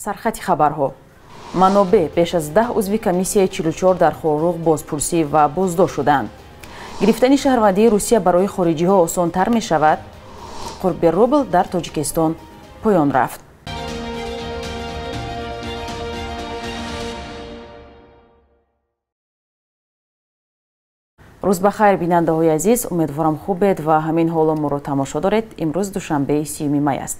Сархати хабарҳо. Манобеъ беш аз 10 узви комиссияи 44 дар Хоруғ бозпурсӣ ва боздошт шуданд. Гирифтани шаҳрвандии Русия барои хориҷиҳо осонтар мешавад. Қурби рубл дар Тоҷикистон поён рафт. Рӯз ба хайр, бинандаҳои азиз, умедворам хубед ва ҳамин ҳоло моро тамошо доред. Имрӯз душанбеи 30 май аст.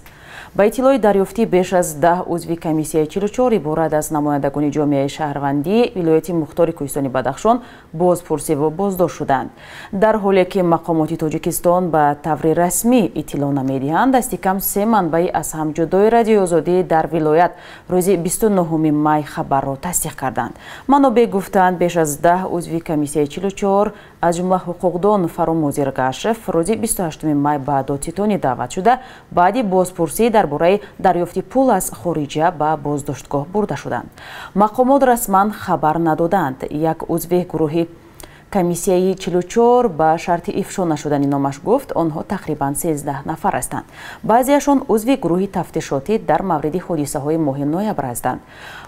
Ба иттилои дарёфтӣ беш аз 10 узви комиссияи 44 иборат аз намояндагони ҷомеаи шаҳрвандии вилояти мухтори Кӯҳистони Бадахшон бозпурсӣ ва боздошт шуданд. Дар ҳоле ки мақомоти Тоҷикистон ба таври расмӣ иттилоъ намедиҳанд, дасти кам се манбаи аз ҳам ҷудои Радиои Озодӣ дар вилоят рӯзи 29 май хабарро тасдиқ карданд. Манобеъ гуфтанд, беш аз 10 узви комиссияи 44 аз ҷумла ҳуқуқдон Фаромоз Иргашев рӯзи 28 май ба додситонӣ даъват шуда, баъди бозпурсӣ дар бораи дарёфти пул аз хориҷа ба боздоштгоҳ бурда шуданд. Мақомот расман хабар надоданд. Як узви гурӯҳи комиссияи 44 ба шарти ифшо нашудани номаш гуфт, онҳо тақрибан 13 нафар ҳастанд. Баъзеашон узви гурӯҳи тафтишотӣ дар мавриди ҳодисаҳои моҳи ноябр ҳастанд.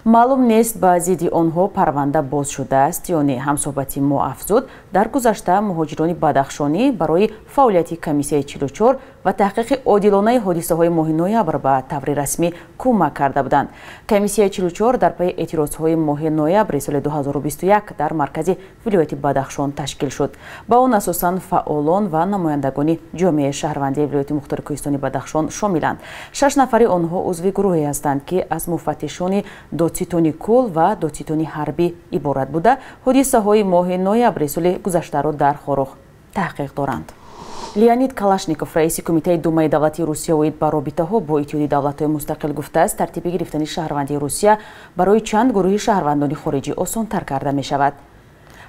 Маълум нест ба зидди онҳо парванда боз шудааст ё не. Ҳамсӯҳбати мо афзуд, дар гузашта муҳоҷирони бадахшонӣ барои фаъолияти комиссияи 44 ва таҳқиқи одилонаи ҳодисаҳои моҳи ноябр ба таври расмӣ кӯмак карда буданд. Комиссияи 44 дар пайи эътирозҳои моҳи ноябри соли 2021 дар маркази вилояти Бадахшон ташкил шуд. Ба он асосан фаъолон ва намояндагони ҷомеаи шаҳрвандии вилояти мухтори Кӯҳистони Бадахшон шомиланд. 6 нафари онҳо узви гурӯҳе ҳастанд, ки аз муфаттишони додситони кул ва додситони ҳарбӣ иборат буда, ҳодисаҳои моҳи ноябри соли гузаштаро дар Хоруғ таҳқиқ доранд. Леонид Калашников, раиси Кумитаи Думаи давлатии Русия оид ба робитаҳо бо Иттиҳоди давлатҳои мустақил гуфтааст, тартиби гирифтани шаҳрвандии Русия барои чанд гурӯҳи шаҳрвандони хориҷӣ осонтар карда мешавад.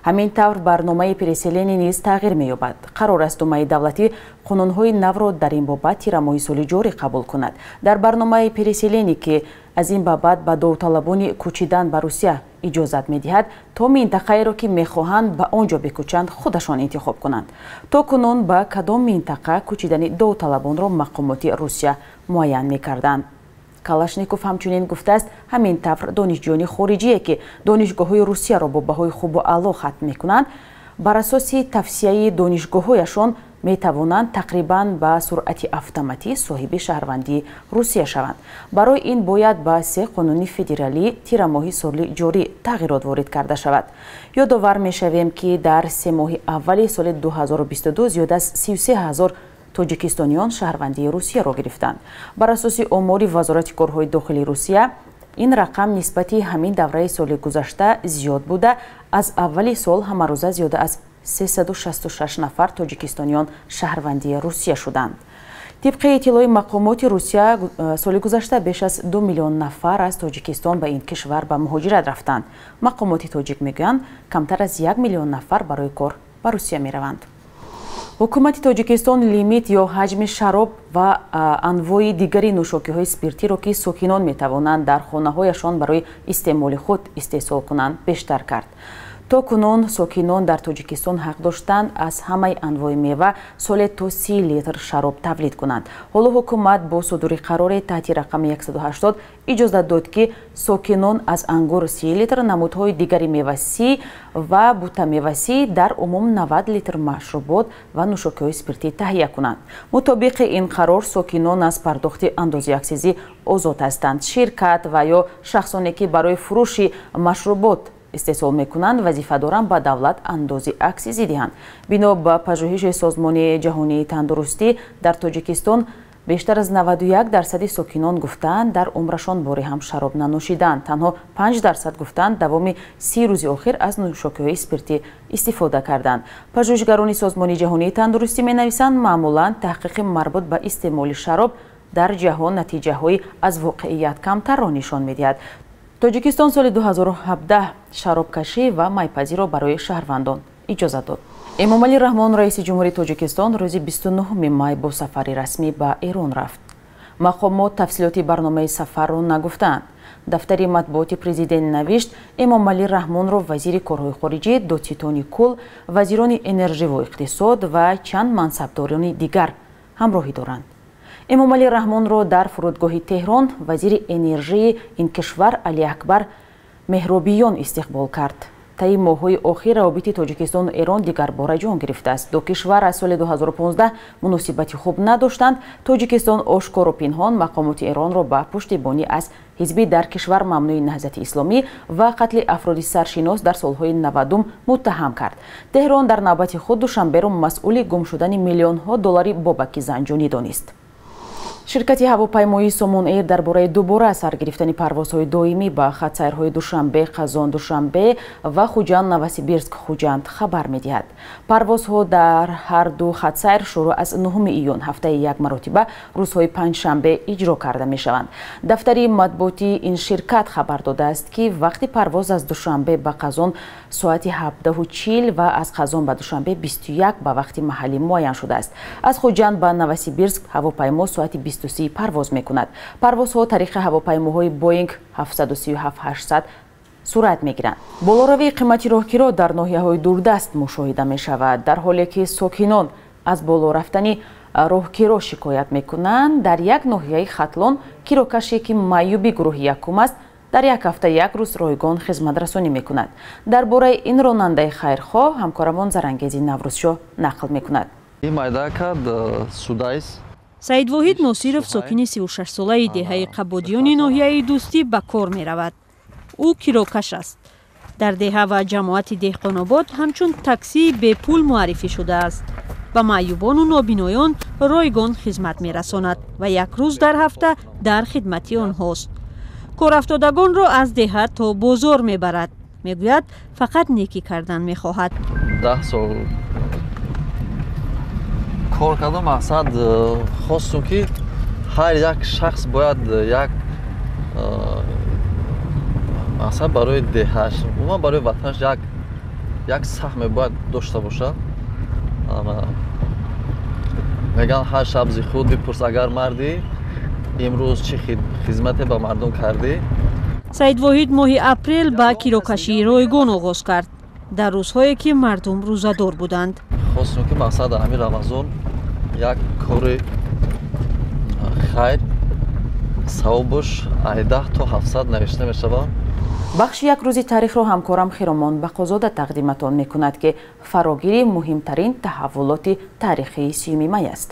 Ҳамин тавр барномаи переселение низ тағйир меёбад. Қарор аст Думаи давлатӣ қонунҳои навро дар ин бобат тирамоҳи соли ҷорӣ қабул кунад. Дар барномаи переселение, ки аз ин ба баъд ба довталабони кӯчидан ба Русия иҷозат медиҳад, то минтақаеро, ки мехоҳанд ба он ҷо бикӯчанд, худашон интихоб кунанд. То кунун ба кадом минтақа кӯчидани довталабонро мақомоти Русия муайян мекарданд. Калашников ҳамчунин гуфтааст, ҳамин тавр донишҷӯёни хориҷие, ки донишгоҳҳои Русияро бо баҳои хубу аъло хатм мекунанд, бар асоси тавсияи донишгоҳҳояшон метавонанд тақрибан ба суръати автоматӣ соҳиби шаҳрвандии Русия шаванд. Барои ин бояд ба се қонуни федералӣ тирамоҳи соли ҷорӣ тағйирот ворид карда шавад. Ёдовар мешавем, ки дар се моҳи аввали соли 2022 зиёд аз 33 ҳазор тоҷикистониён шаҳрвандии Русияро гирифтанд. Бар асоси омори Вазорати корҳои дохилии Русия, ин рақам нисбати ҳамин давраи соли гузашта зиёд буда, аз аввали сол ҳамарӯза зиёда аз 366 нафар тоҷикистониён шаҳрвандии Русия шуданд. Тибқи иттилои мақомоти Русия, соли гузашта беш аз 2 миллион нафар аз Тоҷикистон ба ин кишвар ба муҳоҷират рафтанд. Мақомоти тоҷик мегӯянд, камтар аз 1 миллион нафар барои кор ба Русия мераванд. Ҳукумати Тоҷикистон лимит ё ҳаҷми шароб ва анвои дигари нӯшокиҳои спиртиро, ки сокинон метавонанд дар хонаҳояшон барои истеъмоли худ истеҳсол кунанд, бештар кард. То кунун сокинон дар Тоҷикистон ҳақ доштанд аз ҳамаи анвои мева соле то 30 литр шароб тавлид кунанд. Ҳоло ҳукумат бо содури қароре таҳти рақами 180 иҷозат дод, ки сокинон аз ангур 30 литр, намудҳои дигари мева 30 ва бутамева 30, дар умум 90 литр машрубот ва нӯшокиҳои спиртӣ таҳия кунанд. Мутобиқи ин қарор сокинон аз пардохти андози аксизӣ озод ҳастанд. Ширкат ва ё шахсоне, ки барои фурӯши машрубот истеҳсол мекунанд, вазифа доранд ба давлат андози аксизӣ диҳанд. Бино ба пажӯҳиши Созмони ҷаҳонии тандурустӣ, дар Тоҷикистон бештар аз 91% сокинон гуфтаанд, дар умрашон боре ҳам шароб нанӯшиданд. Танҳо 5% гуфтаанд, давоми 30 рӯзи охир аз нӯшокиҳои спиртӣ истифода карданд. Пажӯҳишгарони Созмони ҷаҳонии тандурустӣ менависанд, маъмулан таҳқиқи марбут ба истеъмоли шароб дар ҷаҳон натиҷаҳои аз воқеият камтарро нишон медиҳад. Тоҷикистон соли 2017 шаробкашӣ ва майпазиро барои шаҳрвандон иҷозат дод. Эмомалӣ Раҳмон, раиси ҷумҳурии Тоҷикистон, рӯзи 29 май бо сафари расмӣ ба Эрон рафт. Мақомот тафсилоти барномаи сафарро нагуфтаанд. Дафтари матбуоти президент навишт, Эмомалӣ Раҳмонро вазири корҳои хориҷӣ, додситони кул, вазирони энерживу иқтисод ва чанд мансабдорони дигар ҳамроҳӣ доранд. Эмомалӣ Раҳмонро дар фурудгоҳи Теҳрон вазири энержии ин кишвар Алиакбар Меҳробиён истиқбол кард. Таи моҳҳои охир равобити Тоҷикистону Эрон дигарбора ҷон гирифтааст. Ду кишвар аз соли 2015 муносибати хуб надоштанд. Тоҷикистон ошкору пинҳон мақомоти Эронро ба пуштибонӣ аз ҳизби дар кишвар мамнӯи Наҳзати Исломӣ ва қатли афроди саршинос дар солҳои 90 муттаҳам кард. Теҳрон дар навбати худ Душанберо масъули гум шудани миллионҳо доллари Бобаки Занҷонӣ донист. Ширкати ҳавопаймоии Сомон Эйр дар бораи дубора сар гирифтани парвозҳои доимӣ ба хатсайрҳои Душанбе, Қазон, Душанбе ва Хуҷанд, Новосибирск, Хуҷанд хабар медиҳад. Парвозҳо дар ҳар ду хатсайр шурӯъ аз 9 июн ҳафтаи як маротиба рӯзҳои панҷшанбе иҷро карда мешаванд. Дафтари матбуотии ин ширкат хабар додааст, ки вақти парвоз аз Душанбе ба Қазон соати 17:40 ва аз Қазон ба Душанбе 21 ба вақти маҳаллӣ муайян шудааст. Аз Хуҷанд ба Новосибирск ҳавопаймо соати 23 парвоз мекунад. Парвозҳо тариқи ҳавопаймоҳои Боинг 737-800 сурат мегиранд. Болоравии қимати роҳкиро дар ноҳияҳои дурдаст мушоҳида мешавад. Дар ҳоле ки сокинон аз боло рафтани роҳкиро шикоят мекунанд, дар як ноҳияи Хатлон кирокаше ки маъюби гурӯҳи якум аст, дар як ҳафта як рӯз ройгон хизматрасонӣ мекунад. Дар бораи ин ронандаи хайрхоҳ ҳамкорамон Зарангези Наврӯзшоҳ нақл мекунад. Саидвоҳид Носиров сокини 36-солаи деҳаи Қабодиёни ноҳияи Дӯстӣ ба кор меравад. Ӯ кирокаш аст. Дар деҳа ва ҷамоати Деҳқонобод ҳамчун таксии бепул муаррифӣ шудааст. Ба маъюбону нобиноён ройгон хизмат мерасонад ва як рӯз дар ҳафта дар хидмати онҳост. Корафтодагонро аз деҳа то бозор мебарад. Мегӯяд, фақат некӣ кардан мехоҳад. 10 сол кор кардам, мақсад хостум, ки ҳар як шахс бояд як мақсад барои деҳаш, умуман барои ватанаш як саҳме бояд дошта бошад. Мегӯянд, ҳар шаб зи худ бипурс, агар мардӣ, имрӯз чӣ хизмате ба мардум кардӣ. Саидвоҳид моҳи апрел ба кирокашии ройгон оғоз кард, дар рӯзҳое ки мардум рӯзадор буданд. Хостум, ки мақсад дар ҳамин Рамазон як кори хайр, савобаш 10 то 700 навишта мешавад. Бахши як рӯзи таърихро ҳамкорам Хиромон Бақозода тақдиматон мекунад, ки фарогири муҳимтарин таҳаввулоти таърихии 30 май аст.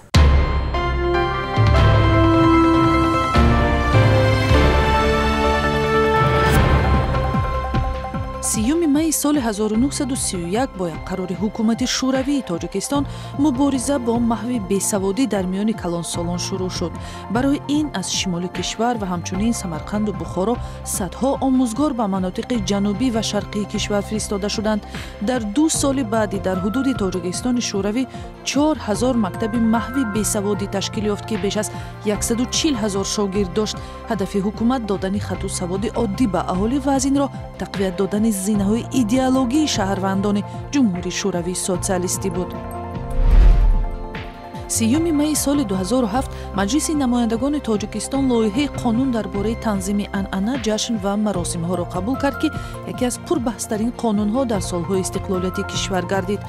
Сиюми майи соли 1931 бо як қарори ҳукумати Шӯравии Тоҷикистон мубориза бо маҳви бесаводӣ дар миёни калонсолон шурӯъ шуд. Барои ин аз шимоли кишвар ва ҳамчунин Самарқанду Бухоро садҳо омӯзгор ба манотиқи ҷанубӣ ва шарқии кишвар фиристода шуданд. Дар 2 соли баъдӣ дар ҳудуди Тоҷикистони Шӯравӣ 4000 мактаби маҳви бесаводӣ ташкил ёфт, ки беш аз 140 000 шогирд дошт. Ҳадафи ҳукумат додани хату саводи оддӣ ба аҳолӣ ва аз ин роҳ тақвият додани зинаҳои идеологии шаҳрвандони Ҷумҳурии Шӯравии Социалистӣ буд. 30 майи соли 2007 Маҷлиси намояндагони Тоҷикистон лоиҳаи қонун дар бораи танзими анъана, ҷашн ва маросимҳоро қабул кард, ки яке аз пурбаҳстарин қонунҳо дар солҳои истиқлолияти кишвар гардид.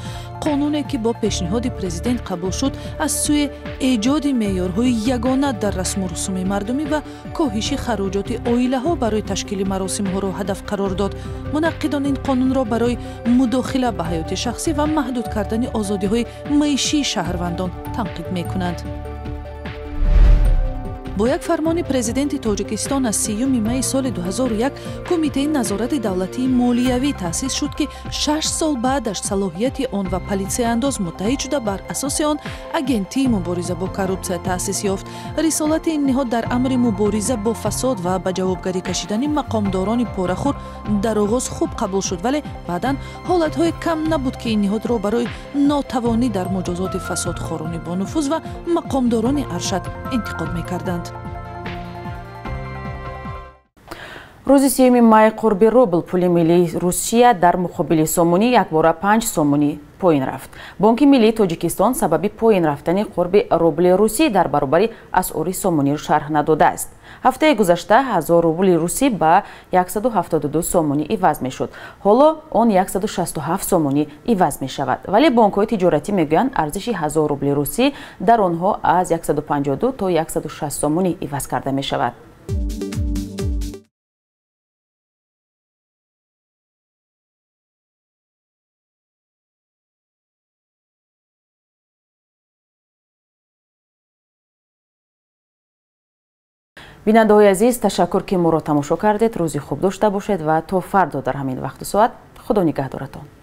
Қонуне ки бо пешниҳоди президент қабул шуд, аз сӯи эҷоди меъёрҳои ягона дар расму русуми мардумӣ ва коҳиши хароҷоти оилаҳо барои ташкили маросимҳоро ҳадаф қарор дод. Мунаққидон ин қонунро барои мудохила ба ҳаёти шахсӣ ва маҳдуд кардани озодиҳои маишии шаҳрвандон танқид мекунанд. Бо як фармони президенти Тоҷикистон аз 30 майи соли 2001 Кумитаи назорати давлатии молиявӣ таъсис шуд, ки 6 сол баъдаш салоҳияти он ва политсияандоз муттаҳид шуда, бар асоси он Агентии мубориза бо коррупсия таъсис ёфт. Рисолати ин ниҳод дар амри мубориза бо фасод ва ба ҷавобгарӣ кашидани мақомдорони порахӯр дар оғоз хуб қабул шуд, вале баъдан ҳолатҳое кам набуд, ки ин ниҳодро барои нотавонӣ дар муҷозоти фасодхорони бонуфуз ва мақомдорони аршад интиқод мекарданд. Рӯзи 3 май қурби рубл пули миллии Русия дар муқобили сомонӣ якбора 5 сомонӣ поин рафт. Бонки миллии Тоҷикистон сабаби поин рафтани қурби рубли русӣ дар баробари асъори сомониро шарҳ надодааст. Ҳафтаи гузашта 1000 рубли русӣ ба 172 сомонӣ иваз мешуд. Ҳоло он 167 сомонӣ иваз мешавад. Вале бонкҳои тиҷоратӣ мегӯянд, арзиши 1000 рубли русӣ дар онҳо аз 152 то 160 сомонӣ иваз карда мешавад. Бинандаҳои азиз, ташаккур, ки моро тамошо кардед. Рӯзи хуб дошта бошед ва то фардо дар ҳамин вақту соат Худо нигаҳдоратон.